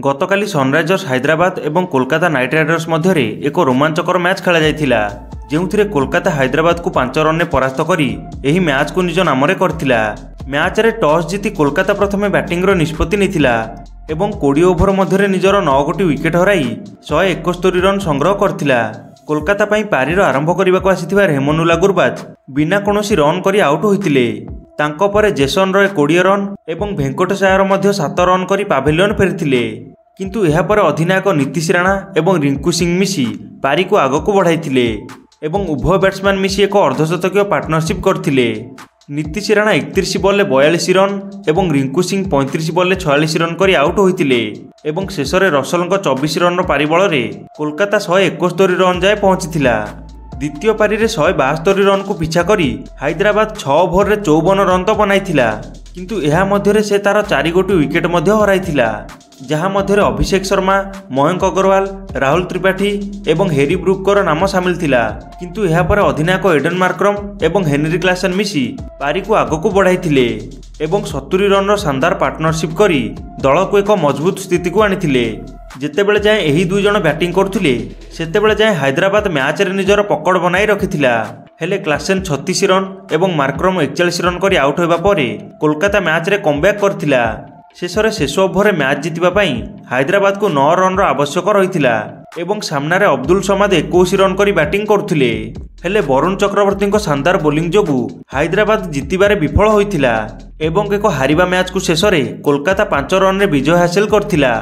ଗତକାଲି ସନରାଇଜର୍ସ ହାଇଦ୍ରାବାଦ ଏବଂ Kolkata night Riders ମଧ୍ୟରେ ଏକ ରୋମାଞ୍ଚକର ମ୍ୟାଚ୍ ଖେଳାଯାଇଥିଲା, ଯେଉଁଥିରେ କୋଲକାତା ହାଇଦ୍ରାବାଦକୁ 5 ରନରେ ପରାସ୍ତ କରି ଏହି ମ୍ୟାଚ୍କୁ ନିଜ ନାମରେ କରିଥିଲା। ମ୍ୟାଚ୍ରେ ଟସ୍ ଜିତି କୋଲକାତା ପ୍ରଥମେ ବ୍ୟାଟିଂର ନିଷ୍ପତ୍ତି ନେଇଥିଲା ଏବଂ 20 ଓଭର ମଧ୍ୟରେ ନିଜର 9 ଗୋଟି ୱିକେଟ୍ ହରାଇ 171 ରନ୍ ସଂଗ୍ରହ କରିଥିଲା। କୋଲକାତା ପାଇଁ ପାରିର ଆରମ୍ଭ କରିବାକୁ ଆସିଥିବା ରେହମନୁଲ୍ଲା ଗୁରବାଜ ବିନା କୌଣସି ରନ୍ କରି ଆଉଟ୍ ହୋଇଥିଲେ। ତାଙ୍କ ପରେ ଜେସନ୍ ରୟ 20 ରନ୍ ଏବଂ ଭେଙ୍କଟେଶ ଆୟର ମଧ୍ୟ 7 ରନ୍ କରି ପାଭିଲିୟନ ଫେରିଥିଲେ। କିନ୍ତୁ ଏହାପରେ ଅଧିନାୟକ ନୀତିଶ ରାଣା ଏବଂ ରିଙ୍କୁ ସିଂ ମିଶି ପାରିକୁ ଆଗକୁ ବଢ଼ାଇଥିଲେ ଏବଂ ଉଭୟ ବ୍ୟାଟ୍ସମ୍ୟାନ୍ ମିଶି ଏକ ଅର୍ଦ୍ଧଶତକୀୟ ପାର୍ଟନରସିପ୍ କରିଥିଲେ। ନୀତିଶ ରାଣା 31 ବଲ୍ରେ 42 ରନ୍ ଏବଂ ରିଙ୍କୁ ସିଂ 35 ବଲ୍ରେ 46 ରନ୍ କରି ଆଉଟ୍ ହୋଇଥିଲେ ଏବଂ ଶେଷରେ ରସଲଙ୍କ 24 ରନ୍ର ପାରି ବଳରେ କୋଲକାତା 171 ରନ୍ ଯାଏ ପହଞ୍ଚିଥିଲା। ଦ୍ୱିତୀୟ ପାରିରେ 172 ରନ୍କୁ ପିଛା କରି ହାଇଦ୍ରାବାଦ 6 ଓଭରରେ 54 ରନ୍ ତ ବନାଇଥିଲା, କିନ୍ତୁ ଏହା ମଧ୍ୟରେ ସେ ତାର 4 ଗୋଟି ୱିକେଟ୍ ମଧ୍ୟ ହରାଇଥିଲା, ଯାହା ମଧ୍ୟରେ ଅଭିଷେକ ଶର୍ମା, ମୟଙ୍କ ଅଗ୍ରୱାଲ, ରାହୁଲ ତ୍ରିପାଠୀ ଏବଂ ହେରି ବ୍ରୁକଙ୍କର ନାମ ସାମିଲ ଥିଲା। କିନ୍ତୁ ଏହାପରେ ଅଧିନାୟକ ଏଡେନ୍ ମାର୍କ୍ରମ ଏବଂ ହେନରି କ୍ଲାସେନ୍ ମିଶି ପାରିକୁ ଆଗକୁ ବଢ଼ାଇଥିଲେ ଏବଂ 70 ରନ୍ର ଶାନଦାର ପାର୍ଟନରସିପ୍ କରି ଦଳକୁ ଏକ ମଜବୁତ ସ୍ଥିତିକୁ ଆଣିଥିଲେ। ଯେତେବେଳେ ଯାଏଁ ଏହି ଦୁଇ ଜଣ ବ୍ୟାଟିଂ କରୁଥିଲେ, ସେତେବେଳେ ଯାଏଁ ହାଇଦ୍ରାବାଦ ମ୍ୟାଚ୍ରେ ନିଜର ପକଡ଼ ବନାଇ ରଖିଥିଲା। ହେଲେ କ୍ଲାସେନ୍ 36 ରନ୍ ଏବଂ ମାର୍କ୍ରମ 41 ରନ୍ କରି ଆଉଟ୍ ହେବା ପରେ କୋଲକାତା ମ୍ୟାଚ୍ରେ କମ୍ବ୍ୟାକ୍ କରିଥିଲା। ଶେଷରେ ଶେଷ ଓଭରରେ ମ୍ୟାଚ୍ ଜିତିବା ପାଇଁ ହାଇଦ୍ରାବାଦକୁ 9 ରନ୍ର ଆବଶ୍ୟକ ରହିଥିଲା ଏବଂ ସାମ୍ନାରେ ଅବଦୁଲ ସମାଦ 21 ରନ୍ କରି ବ୍ୟାଟିଂ କରୁଥିଲେ। ହେଲେ ବରୁଣ ଚକ୍ରବର୍ତ୍ତୀଙ୍କ ଶାନଦାର ବୋଲିଂ ଯୋଗୁଁ ହାଇଦ୍ରାବାଦ ଜିତିବାରେ ବିଫଳ ହୋଇଥିଲା ଏବଂ ଏକ ହାରିବା ମ୍ୟାଚ୍କୁ ଶେଷରେ କୋଲକାତା 5 ରନ୍ରେ ବିଜୟ ହାସିଲ କରିଥିଲା।